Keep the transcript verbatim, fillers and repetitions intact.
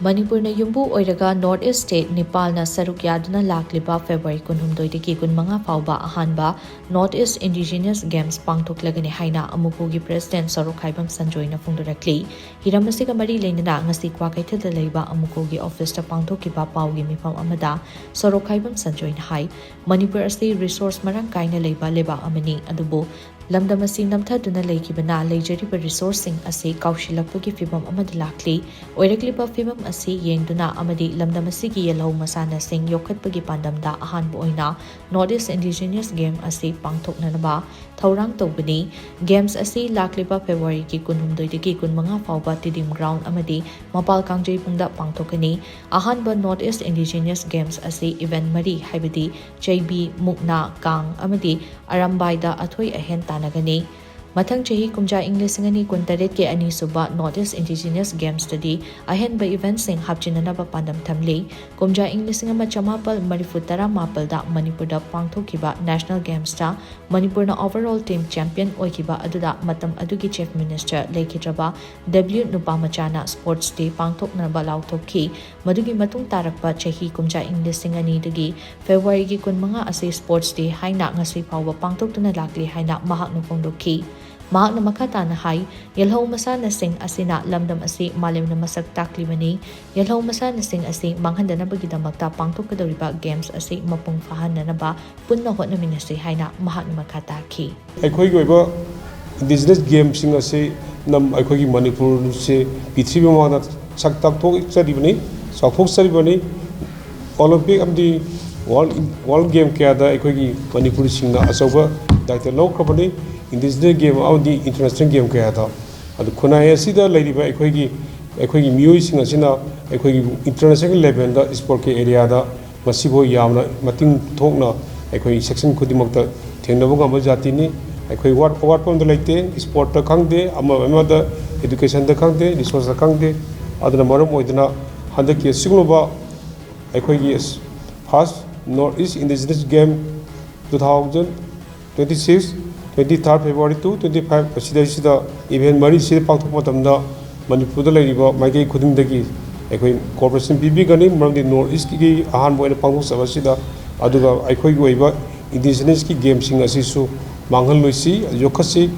ꯃꯅꯤꯄꯨꯔꯅ ꯌꯨꯝꯕꯨ ꯑꯣꯏꯔꯒ North East State ꯅꯤꯄꯥꯜꯅ ꯁꯔꯨꯛ ꯌꯥꯗꯨꯅ ꯂꯥꯛꯂꯤꯕ February ꯀꯨꯟꯍꯨꯝꯗꯣꯏꯗꯒꯤ ꯀꯨꯟꯃꯉꯥ ꯐꯥꯎꯕ ꯑꯍꯥꯟꯕ North East Indigenous Games ꯄꯥꯡꯊꯣꯛꯂꯒꯅꯤ ꯍꯥꯏꯅ ꯑꯃꯨꯀꯣꯒꯤ President ꯁꯣꯔꯣꯛꯈꯥꯏꯕꯝ ꯁꯟꯖꯣꯏꯅ ꯐꯣꯡꯗꯣꯔꯛꯂꯤ꯫ ꯍꯤꯔꯝ ꯑꯁꯤꯒ ꯃꯔꯤ ꯂꯩꯅꯅ ꯉꯁꯤ ꯀ꯭ꯋꯥꯀꯩꯊꯦꯜꯗ ꯂꯩꯕ ꯑꯃꯨꯀꯣꯒꯤ officeꯇ ꯄꯥꯡꯊꯣꯛꯈꯤꯕ ꯄꯥꯎꯒꯤ ꯃꯤꯐꯝ ꯑꯃꯗ ꯁꯣꯔꯣꯛꯈꯥꯏꯕꯝ ꯁꯟꯖꯣꯏꯅ ꯍꯥꯏ, ꯃꯅꯤꯄꯨꯔ ꯑꯁꯤ resource ꯃꯔꯥꯡ ꯀꯥꯏꯅ ꯂꯩꯕ ꯂꯩꯕꯥꯛ ꯑꯃꯅꯤ, ꯑꯗꯨꯕꯨ ꯂꯝꯗꯝ ꯑꯁꯤ ꯅꯝꯊꯗꯨꯅ ꯂꯩꯈꯤꯕꯅ ꯂꯩꯖꯔꯤꯕ resourceꯁꯤꯡ ꯑꯁꯤ ꯀꯥꯎꯁꯤꯜꯂꯛꯄꯒꯤ ꯐꯤꯚꯝ ꯑꯃꯗ ꯂꯥꯛꯂꯤ꯫ ꯑꯣꯏꯔꯛꯂꯤꯕ ꯐꯤꯚꯝ ꯑꯁꯤ ꯌꯦꯡꯗꯨꯅ ꯑꯃꯗꯤ ꯂꯝꯗꯝ ꯑꯁꯤꯒꯤ ꯌꯦꯜꯍꯧ ꯃꯁꯥꯟꯅꯁꯤꯡ ꯌꯣꯛꯈꯠꯄꯒꯤ ꯄꯥꯟꯗꯝꯗ ꯑꯍꯥꯟꯕ ꯑꯣꯏꯅ North East Indigenous Game ꯑꯁꯤ ꯄꯥꯡꯊꯣꯛꯅꯅꯕ ꯊꯧꯔꯥꯡ ꯇꯧꯕꯅꯤ꯫ Games ꯑꯁꯤ ꯂꯥꯛꯂꯤꯕ Februaryꯒꯤ ꯀꯨꯟꯍꯨꯝꯗꯣꯏꯗꯒꯤ ꯀꯨꯟꯃꯉꯥ ꯐꯥꯎꯕ ꯇꯤꯗꯤꯝ ground ꯑꯃꯗꯤ ꯃꯄꯥꯜ ꯀꯥꯡꯖꯩꯕꯨꯡꯗ ꯄꯥꯡꯊꯣꯛꯀꯅꯤ꯫ ꯑꯍꯥꯟꯕ North East Indigenous Games ꯑꯁꯤ event ꯃꯔꯤ, ꯍꯥꯏꯕꯗꯤ ꯆꯩꯕꯤ, ꯃꯨꯛꯅꯥ, ꯀꯥꯡ ꯑꯃꯗꯤ ꯑꯔꯥꯝꯕꯥꯏꯗ ꯑꯊꯣꯏ ꯑꯍꯦꯟ ꯇꯥꯟꯅꯒꯅꯤ꯫ ꯃꯊꯪ ꯆꯍꯤ ꯀꯨꯝꯖꯥ ꯏꯪ ꯂꯤꯁꯤꯡ ꯑꯅꯤ ꯀꯨꯟꯇꯔꯦꯠꯀꯤ ꯑꯅꯤꯁꯨꯕ North East Indigenous Gamesꯇꯗꯤ ꯑꯍꯦꯟꯕ eventꯁꯤꯡ ꯍꯥꯞꯆꯤꯟꯅꯅꯕ ꯄꯥꯟꯗꯝ ꯊꯝꯂꯤ꯫ ꯀꯨꯝꯖꯥ ꯏꯪ ꯂꯤꯁꯤꯡ ꯑꯃ ꯆꯃꯥꯄꯜ ꯃꯔꯤꯐꯨ ꯇꯔꯥ ꯃꯥꯄꯜꯗ ꯃꯅꯤꯄꯨꯔꯗ ꯄꯥꯡꯊꯣꯛꯈꯤꯕ National Gamesꯇ ꯃꯅꯤꯄꯨꯔꯅ overall team champion ꯑꯣꯏꯈꯤꯕ ꯑꯗꯨꯗ ꯃꯇꯝ ꯑꯗꯨꯒꯤ Chief Minister ꯂꯩꯈꯤꯗ꯭ꯔꯕ W ꯅꯨꯄꯥꯃꯆꯥꯅ Sports Day ꯄꯥꯡꯊꯣꯛꯅꯕ ꯂꯥꯎꯊꯣꯛꯈꯤ꯫ ꯃꯗꯨꯒꯤ ꯃꯇꯨꯡ ꯇꯥꯔꯛꯄ ꯆꯍꯤ ꯀꯨꯝꯖꯥ ꯏꯪ ꯂꯤꯁꯤꯡ ꯑꯅꯤꯗꯒꯤ Februaryꯒꯤ ꯀꯨꯟꯃꯉꯥ ꯑꯁꯤ Sports Day ꯍꯥꯏꯅ ꯉꯁꯤ ꯐꯥꯎꯕ ꯄꯥꯡꯊꯣꯛꯇꯨꯅ ꯂꯥꯛꯂꯤ ꯍꯥꯏꯅ ꯃꯍꯥꯛꯅ ꯐꯣꯡꯗꯣꯛꯈꯤ꯫ ꯃꯍꯥꯛꯅ ꯃꯈꯥ ꯇꯥꯅ ꯍꯥꯏ, ꯌꯦꯜꯍꯧ ꯃꯁꯥꯟꯅꯁꯤꯡ ꯑꯁꯤꯅ ꯂꯝꯗꯝ ꯑꯁꯤ ꯃꯥꯂꯦꯝꯅ ꯃꯁꯛ ꯇꯥꯛꯂꯤꯕꯅꯤ꯫ ꯌꯦꯜꯍꯧ ꯃꯁꯥꯟꯅꯁꯤꯡ ꯑꯁꯤ ꯃꯥꯡꯍꯟꯗꯅꯕꯒꯤꯗꯃꯛꯇ ꯄꯥꯡꯊꯣꯛꯀꯗꯧꯔꯤꯕ Games ꯑꯁꯤ ꯃꯄꯨꯡ ꯐꯥꯍꯟꯅꯅꯕ ꯄꯨꯟꯅ ꯍꯣꯠꯅꯃꯤꯟꯅꯁꯤ ꯍꯥꯏꯅ ꯃꯍꯥꯛꯅ ꯃꯈꯥ ꯇꯥꯈꯤ꯫ ꯑꯩꯈꯣꯏꯒꯤ ꯑꯣꯏꯕ Indigenous Gameꯁꯤꯡ ꯑꯁꯤ ꯅꯝ-, ꯑꯩꯈꯣꯏꯒꯤ ꯃꯅꯤꯄꯨꯔꯁꯦ ꯄ꯭ꯔꯤꯊꯤꯕꯤ ꯃꯃꯥꯡꯗ ꯁꯛ ꯇꯥꯛꯊꯣꯛꯆꯔꯤꯕꯅꯤ, ꯆꯥꯎꯊꯣꯛꯆꯔꯤꯕꯅꯤ꯫ Olympic ꯑꯃꯗꯤ world, world game ꯀꯌꯥꯗ ꯑꯩꯈꯣꯏꯒꯤ ꯃꯅꯤꯄꯨꯔꯤꯁꯤꯡꯅ ꯑꯆꯧꯕ ꯗꯥꯏꯇ ꯂꯧꯈ꯭ꯔꯕꯅꯤ, Indigenous Game ꯑꯃꯗꯤ international game ꯀꯌꯥꯗ꯫ ꯑꯗꯨ ꯈꯨꯟꯅꯥꯏ ꯑꯁꯤꯗ ꯂꯩꯔꯤꯕ ꯑꯩꯈꯣꯏꯒꯤ, ꯑꯩꯈꯣꯏꯒꯤ ꯃꯤꯑꯣꯏꯁꯤꯡ ꯑꯁꯤꯅ ꯑꯩꯈꯣꯏꯒꯤ international levelꯗ sportꯀꯤ areaꯗ ꯉꯁꯤꯐꯥꯎ ꯌꯥꯝꯅ ꯃꯇꯤꯡ ꯊꯣꯛꯅ ꯑꯩꯈꯣꯏ section ꯈꯨꯗꯤꯡꯃꯛꯇ ꯊꯦꯡꯅꯕ ꯉꯝꯕ ꯖꯥꯇꯤꯅꯤ꯫ ꯑꯩꯈꯣꯏ ꯋꯥꯠ-, ꯑꯋꯥꯠꯄ ꯑꯃꯠꯇ ꯂꯩꯇꯦ꯫ Sportꯇ ꯈꯪꯗꯦ, ꯑꯃ ꯑꯃꯗ educationꯗ ꯈꯪꯗꯦ, resourceꯇ ꯈꯪꯗꯦ꯫ ꯑꯗꯨꯅ ꯃꯔꯝ ꯑꯣꯏꯗꯨꯅ ꯍꯟꯗꯛꯀꯤ ꯑꯁꯤꯒꯨꯝꯂꯕ ꯑꯩꯈꯣꯏꯒꯤ first North East Indigenous Game two thousand twenty six, twenty third February to twenty five ꯑꯁꯤꯗꯩꯁꯤꯗ event ꯃꯔꯤꯁꯤꯗ ꯄꯥꯡꯊꯣꯛꯄ ꯃꯇꯝꯗ ꯃꯅꯤꯄꯨꯔꯗ ꯂꯩꯔꯤꯕ ꯃꯥꯏꯀꯩ ꯈꯨꯗꯤꯡꯗꯒꯤ ꯑꯩꯈꯣꯏ cooperation ꯄꯤꯕꯤꯒꯅꯤ, ꯃꯔꯝꯗꯤ North East ꯀꯤ ꯑꯍꯥꯟꯕ ꯑꯣꯏꯅ ꯄꯥꯡꯊꯣꯛꯆꯕ ꯑꯁꯤꯗ꯫ ꯑꯗꯨꯒ ꯑꯩꯈꯣꯏꯒꯤ ꯑꯣꯏꯕ indigenous ꯀꯤ game ꯁꯤꯡ ꯑꯁꯤꯁꯨ ꯃꯥꯡꯍꯜꯂꯣꯏꯁꯤ, ꯌꯣꯛꯈꯠꯁꯤ꯫